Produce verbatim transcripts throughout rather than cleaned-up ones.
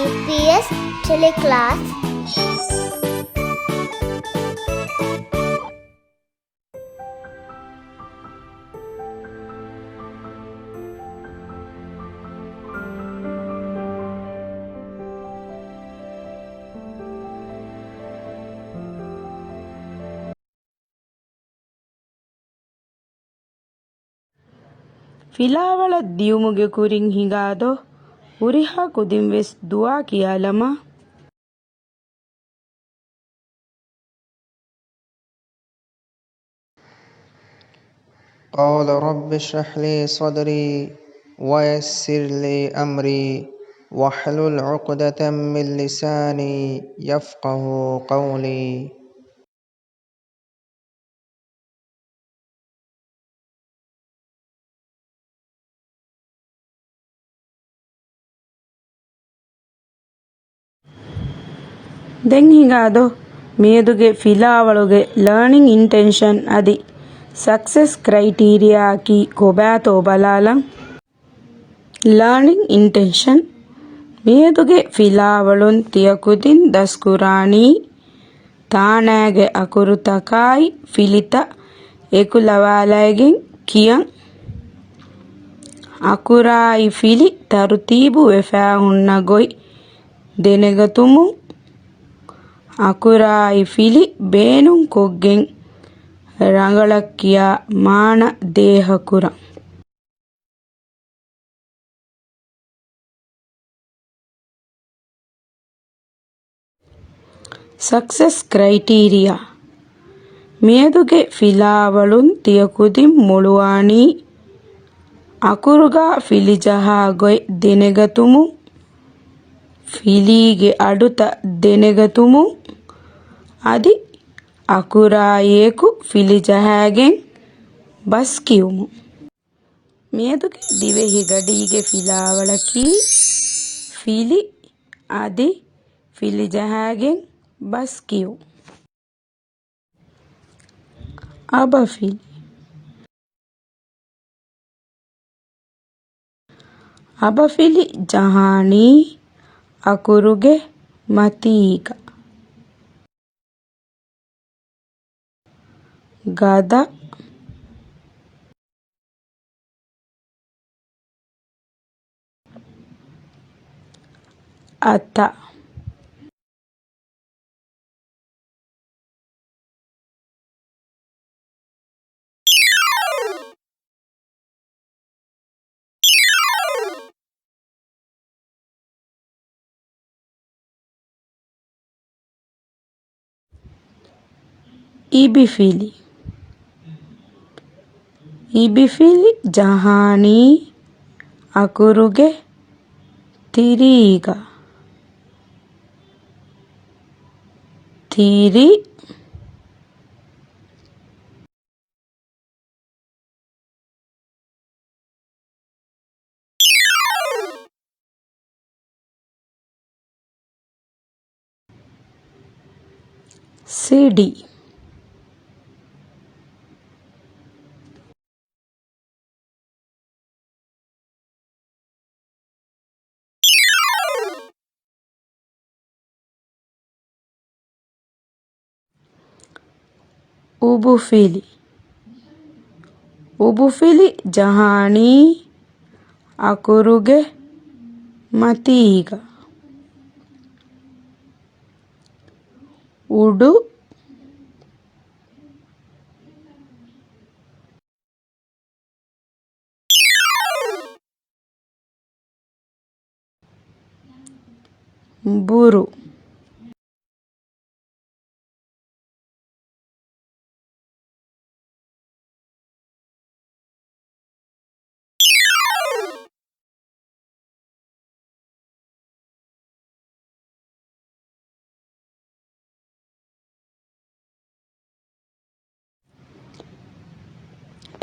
އީޕީއެސް ޓެލެކްލާސް. ފިލާވަޅަށް ދިޔުމުގެ ކުރިން ހިނގާދޯ، ހުރިހާ ކުދިންވެސް ދުޢާ ކިޔާލަމާ. قال رب اشرح لي صدري ويسر لي أمري واحلل عقدة من لساني يفقهوا قولي. ދެން ހިނގާދޯ، މިއަދުގެ ފިލާވަޅުގެ ލާނިން އިންޓެންޝަން އަދި ސަކްސެސް ކްރައިޓީރިއާއަކީ ކޮބާތޯ ބަލާލަން. ލާނިން އިންޓެންޝަން. މިއަދުގެ ފިލާވަޅުން ތިޔަ ކުދިން ދަސްކުރާނީ ތާނައިގެ އަކުރުތަކާއި ފިލިތައް އެކުލަވާލައިގެން ކިޔަން. އަކުރާއި ފިލި ތަރުތީބު ވެފައި ހުންނަ ގޮތް ދެނެގަތުމުން، އަކުރާއި ފިލި ބޭނުންކޮށްގެން ރަނގަޅަށް ކިޔާ މާނަ ދޭހަކުރަން. ސަކްސެސް ކްރައިޓީރިއާ. މިއަދުގެ ފިލާވަޅުން ތިޔަ ކުދިން މޮޅުވާނީ އަކުރުގަ ފިލި ޖަހާ ގޮތް ދެނެގަތުމުން، ފިލީގެ އަޑުތައް ދެނެގަތުމުން، އަދި އަކުރާއިއެކު ފިލި ޖަހައިގެން ބަސް ކިޔުމުން. މިއަދުގެ ދިވެހި ގަޑީގެ ފިލާވަޅަކީ ފިލި އަދި ފިލި ޖަހައިގެން ބަސް ކިޔުން. އަބަފިލި. އަބަފިލި ޖަހާނީ އަކުރުގެ މަތީގަ. ގަދަ. އަތަ. އިބިފިލި. އިބިފިލި ޖަހާނީ އަކުރުގެ ތިރީގަ. ތިރި. ސިޑި. އުބުފިލި. އުބުފިލި ޖަހާނީ އަކުރުގެ މަތީގަ. އުޑު. ބުރު.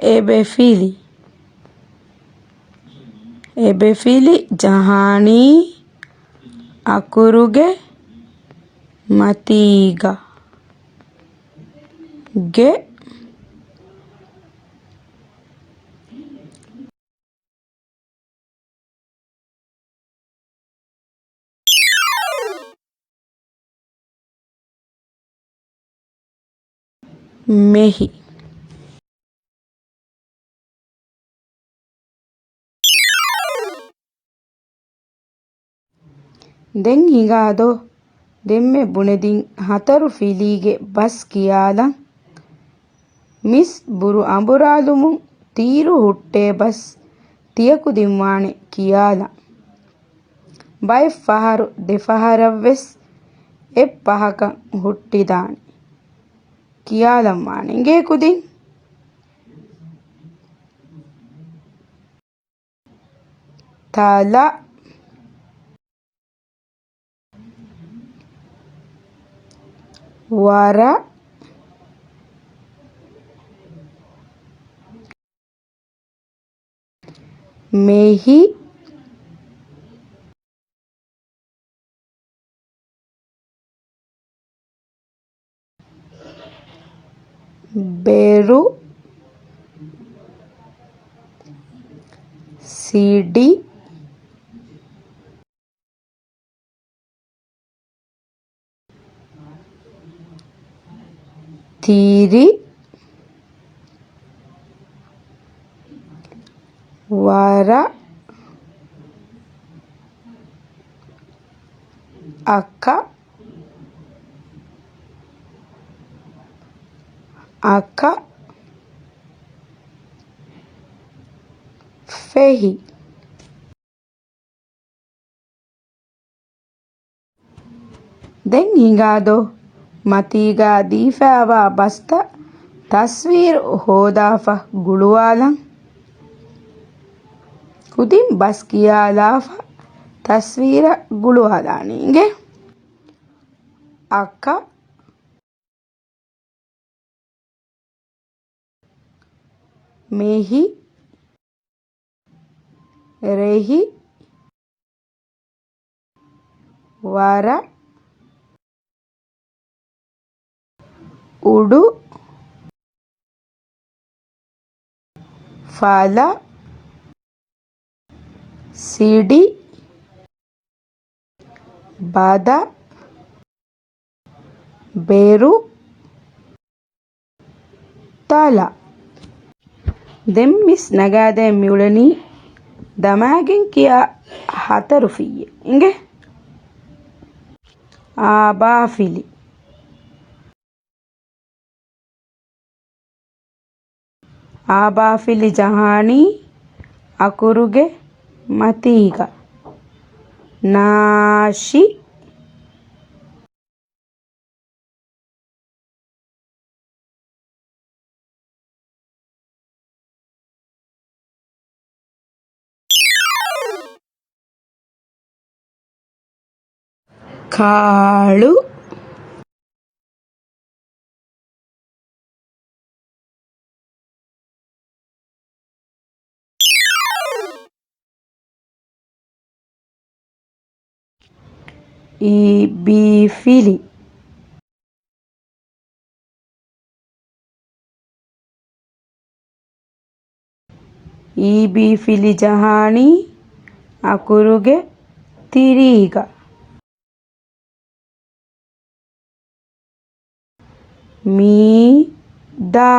އެބެފިލި. އެބެފިލި ޖަހާނީ އަކުރުގެ މަތީގަ. ގެ. މެހި. ދެން ހިނގާދޯ؟ ދެންމެ ބުނެދިން ހަތަރު ފިލީގެ ބަސް ކިޔާލަން. މިސް ބުރު އަނބުރާލުމުން ތީރު ހުއްޓޭ ބަސް ތިޔަކުދިން ވާނެ ކިޔާލަން. ބައެއް ފަހަރު ދެފަހަރަށްވެސް އެއް ފަހަކަށް ހުއްޓިދާނެ. ކިޔާލަން ވާނެ އިނގޭ ކުދިން. ތަލަ. ވަރަ. މެހި. ބޭރު. ސިޑި. ތިރި. ވަރަ. އަކަ. އަކަ. ފެހި. ދެން ހިނގާދޯ؟ މަތީގާ ދީފައިވާ ބަސްތައް ތަސްވީރު ހޯދާފަ ގުޅުވާލަން. ކުދިން ބަސް ކިޔާލާފަ ތަސްވީރަށް ގުޅުވާލާނީ އިނގޭ. އަކަ. މެހި. ރެހި. ވަރަ. އުޑު. ފަލަ. ސިޑި. ބަދަ. ބޭރު. ތަލަ. ދެން މިސް ނަގާދޭން މިއުޅެނީ ދަމާގެން ކިޔާ ހަތަރު ފިއްޔެއް އިނގޭ. އާބާފިލި. އާބާފިލި ޖަހާނީ އަކުރުގެ މަތީގަ. ނާށި. ކާޅު. އީބީފިލި. އީބީފިލި ޖަހާނީ އަކުރުގެ ތިރީގަ. މީ ދާ.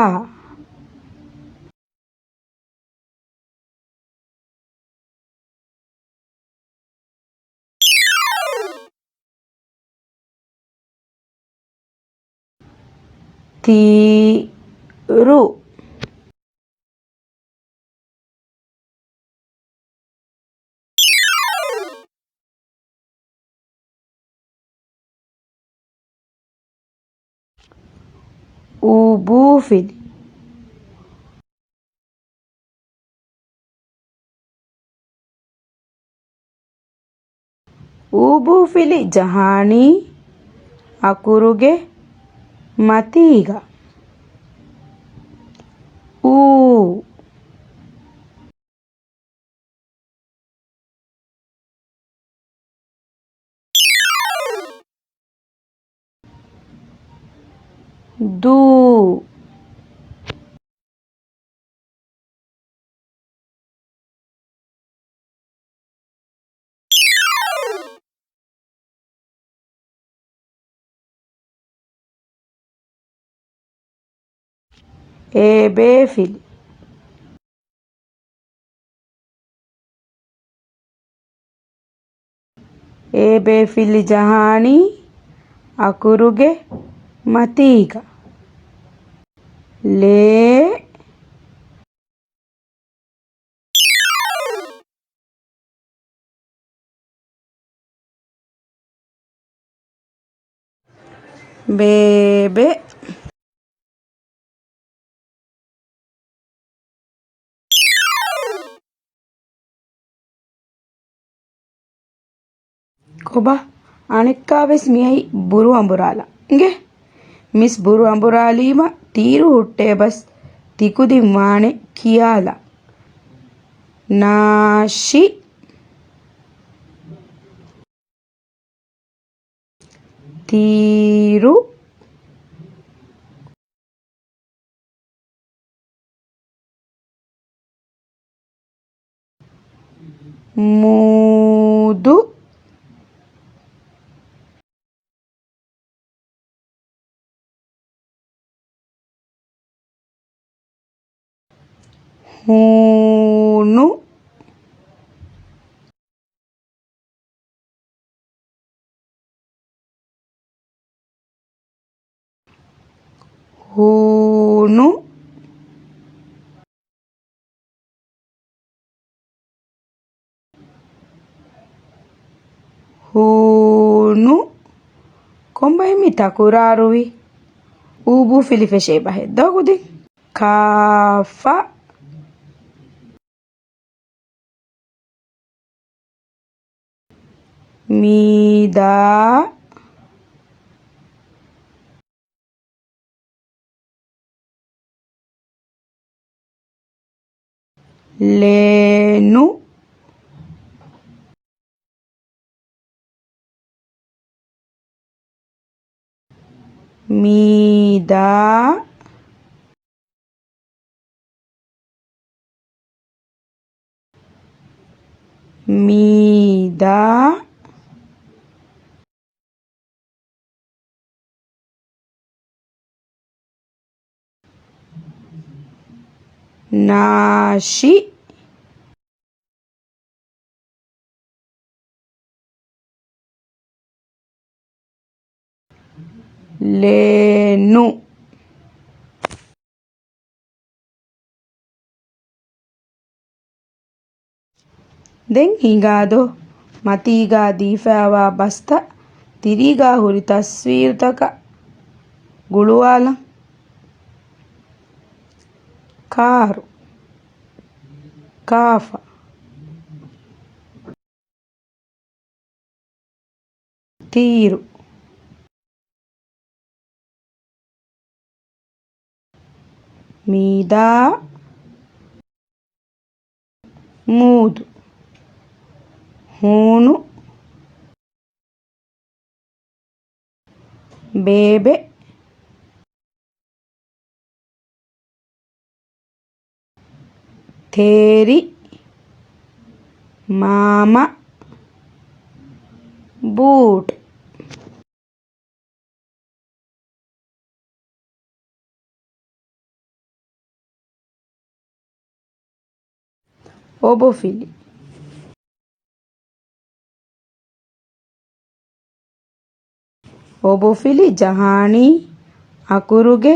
ތީރު. އޫބޫފިލި. އޫބޫފިލި ޖަހާނީ އަކުރުގެ މަތީގަ. އޫ. ދޫ. އޭ ބޭފިލި. އޭ ބޭފިލި ޖަހާނީ އަކުރުގެ މަތީގަ. ޅޭ. ބޭބެ. ކޮބާ؟ އަނެއްކާވެސް މިއައީ ބުރު އަނބުރާލަން. އިނގޭ. މިސް ބުރު އަނބުރާލީމަ ތީރު ހުއްޓޭ ބަސް ތިކުދިން ވާނެ ކިޔާލަން. ނާށި. ތީރު. މޫދު. ހޫނު. ހޫނު. ހޫނު. ކޮންބައި މި ތަކުރާރުވީ؟ އޫބޫފިލި ފެށޭ ބަހެއް ދޯ ކުދިން. ކާފަ. މީދާ. ޅޭނު. މީދާ. މީދާ. ނާށި. ޅޭނު. ދެން ހިނގާދޯ މަތީގާ ދީފައިވާ ބަސްތައް ތިރީގާ ހުރި ތަސްވީރުތަކަށް ގުޅުވާލަން. ކާރު. ކާފަ. ތީރު. މީދާ. މޫދު. ހޫނު. ބޭބެ. ތޭރި. މާމަ. ބޫޓް. އޮބޮފިލި. އޮބޮފިލި ޖަހާނީ އަކުރުގެ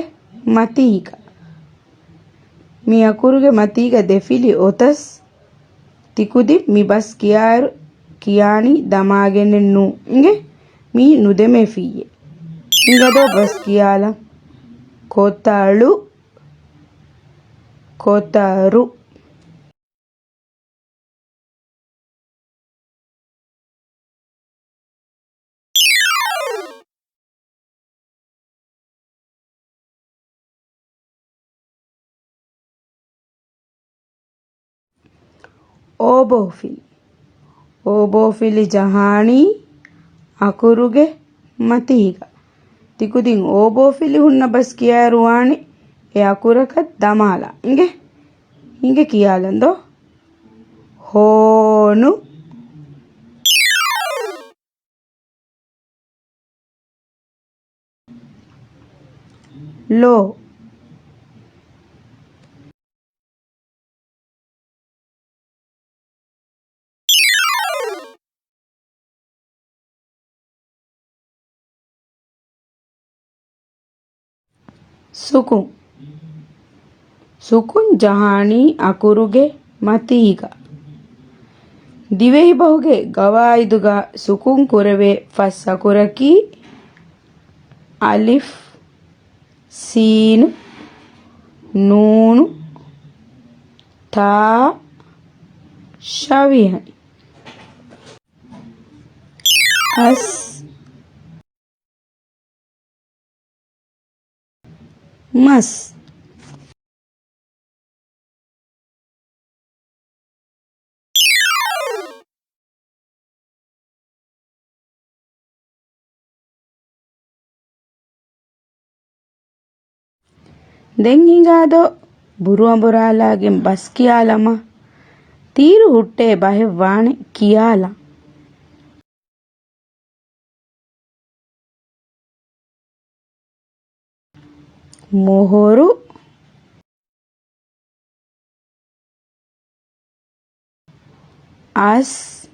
މަތީގަ. މި އަކުރުގެ މަތީގަ ދެ ފިލި އޮތަސް ތިކުދިން މި ބަސް ކިޔާއިރު ކިޔާނީ ދަމާގެނެއް ނޫން. އިނގޭ މީ ނުދެމޭ ފިއްޔެއް. ހިނގަދޯ ބަސް ކިޔާލަން. ކޮތަޅު. ކޮތަރު. އޯބޯފިލި. އޯބޯފިލި ޖަހާނީ އަކުރުގެ މަތީގަ. ތިކުދިން އޯބޯފިލި ހުންނަ ބަސް ކިޔާއިރު ވާނެ އެ އަކުރަކަށް ދަމާލާ. އިނގޭ. ހިނގެ ކިޔާލަން ދޯ. ހޯނު. ޅޯ. ސުކުން. ސުކުން ޖަހާނީ އަކުރުގެ މަތީގަ. ދިވެހިބަހުގެ ގަވާއިދުގަ ސުކުން ކުރެވޭ ފަސް އަކުރަކީ އަލިފް، ސީނު، ނޫނު، ތާ، ޝަވިޔަނި. އަސް. މަސް. ދެން ހިނގާދޯ ބުރުއަނބުރާލާގެން ބަސް ކިޔާލަމާ. ތީރު ހުއްޓޭ ބަހެއް ވާނެ ކިޔާލަން. މޮހޮރު. އަސް.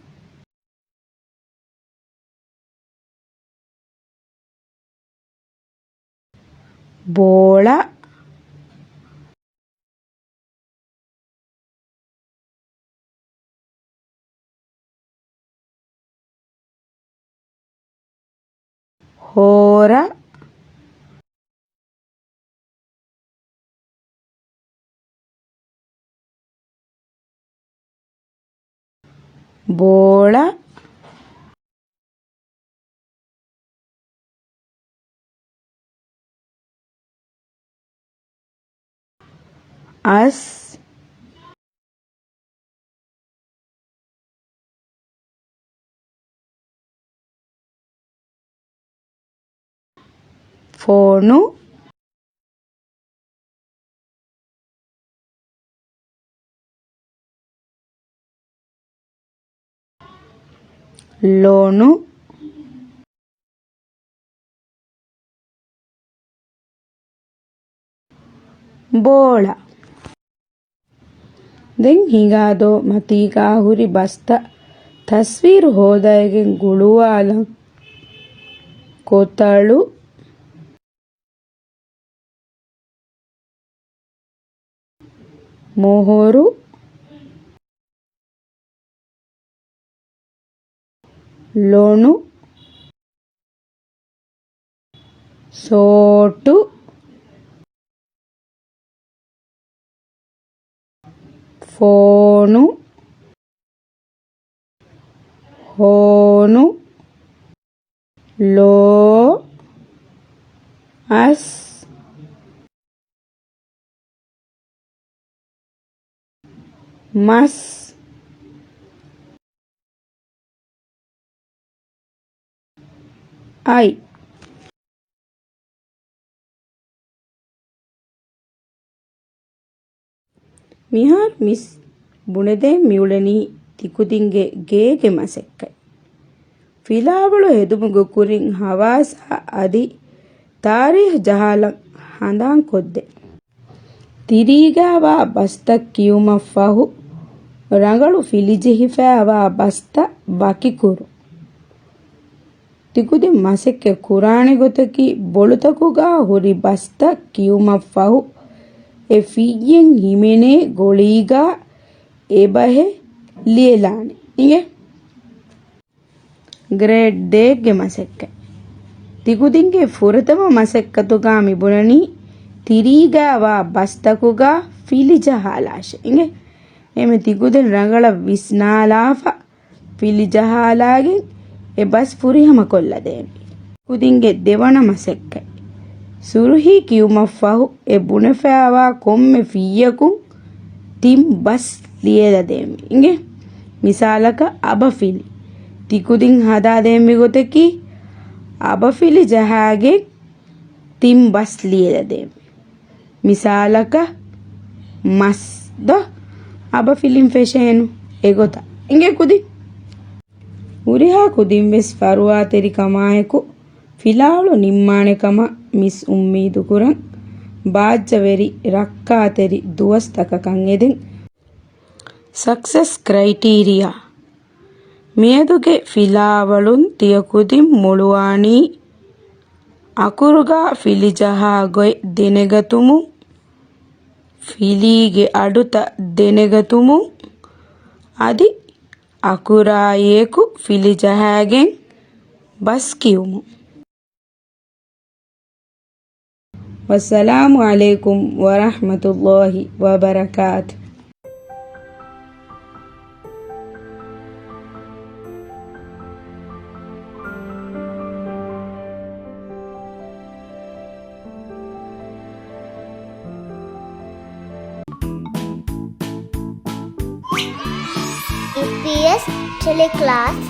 ބޯޅަ. ހޯރަ. ބޯޅަ. އަސް. ފޯނު. ލޮނު. ބޯޅަ. ދެން ހިނގާދޯ މަތީގާ ހުރި ބަސްތައް ތަސްވީރު ހޯދައިގެން ގުޅުވާލަން. ކޮތަޅު. މޮހޮރު. ލޮނު. ސޯޓު. ފޯނު. ހޯނު. ލޯ. އަސް. މަސް. އައި. މިހާރު މިސް ބުނެދޭން މިއުޅެނީ ތިކުދިންގެ ގޭގެ މަސައްކަތް. ފިލާވަޅު ހެދުމުގެ ކުރިން ހަވާސާ އަދި ތާރީހު ޖަހާލަން ހަނދާން ކޮށްދޭ. ތިރީގާވާ ބަސްތައް ކިޔުމަށްފަހު، ރަނގަޅު ފިލިޖެހިފައިވާ ބަސްތައް ވަކިކުރުން. ތިކުދިން މަސައްކަތް ކުރާނެ ގޮތަކީ، ބޮޅުތަކުގާ ހުރި ބަސްތައް ކިޔުމަށްފަހު، އެ ފިއްޔެން ހިމެނޭ ގޮޅީގާ އެބަހެއް ލިޔެލާނެ. އިނގޭ؟ ގްރޭޑް ދޭއްގެ މަސައްކަތް. ތިކުދިންގެ ފުރަތަމަ މަސައްކަތުގާ މިބުނަނީ ތިރީގާވާ ބަސްތަކުގާ ފިލި ޖަހާލާށޭ. އިނގޭ؟ އެމެ ތިކުދިން ރަނގަޅަށް ވިސްނާލާފަ، ފިލި ޖަހާލާގެން އެ ބަސް ފުރިހަމަ ކޮށްލަދޭން. ކުދިންގެ ދެވަނަ މަސައްކަތް. ސުރުހީ ކިޔުމަށްފަހު އެ ބުނެފައިވާ ކޮންމެ ފިއްޔަކުން ތިން ބަސް ލިޔެލަދޭން. އިނގޭ؟ މިސާލަކަށް އަބަފިލި. ތިކުދިން ހަދާދޭން މިގޮތަކީ އަބަފިލި ޖަހާގެން ތިން ބަސް ލިޔެލަދޭން. މިސާލަކަށް، މަސް ދޯ؟ އަބަފިލިން ފެށޭނު. އެގޮތަށް. އިނގޭ ކުދިން. ހުރިހާ ކުދިން ވެސް ފަރުވާތެރިކަމާއެކު ފިލާވަޅު ނިންމާނެ ކަމަށް މިސް އުއްމީދުކުރަން. ބާއްޖަވެރި ރައްކާތެރި ދުވަސްތަކަކަށް އެދެން. ސަކްސެސް ކްރައިޓީރިއާ. މިއަދުގެ ފިލާވަޅުން ތިޔަ ކުދިން މޮޅުވާނީ އަކުރުގާ ފިލިޖަހާ ގޮތް ދެނެގަތުމުން، ފިލީގެ އަޑުތައް ދެނެގަތުމުން، އަދި އަކުރާއިއެކު ފިލިޖަހާގެން ބަސް ކިޔުމުން. ވައްސަލާމު ޢަލައިކުމް ވަރަޙްމަތުﷲި ވަބަރަކާތު. އީޕީއެސް ޓެލެކްލާސް.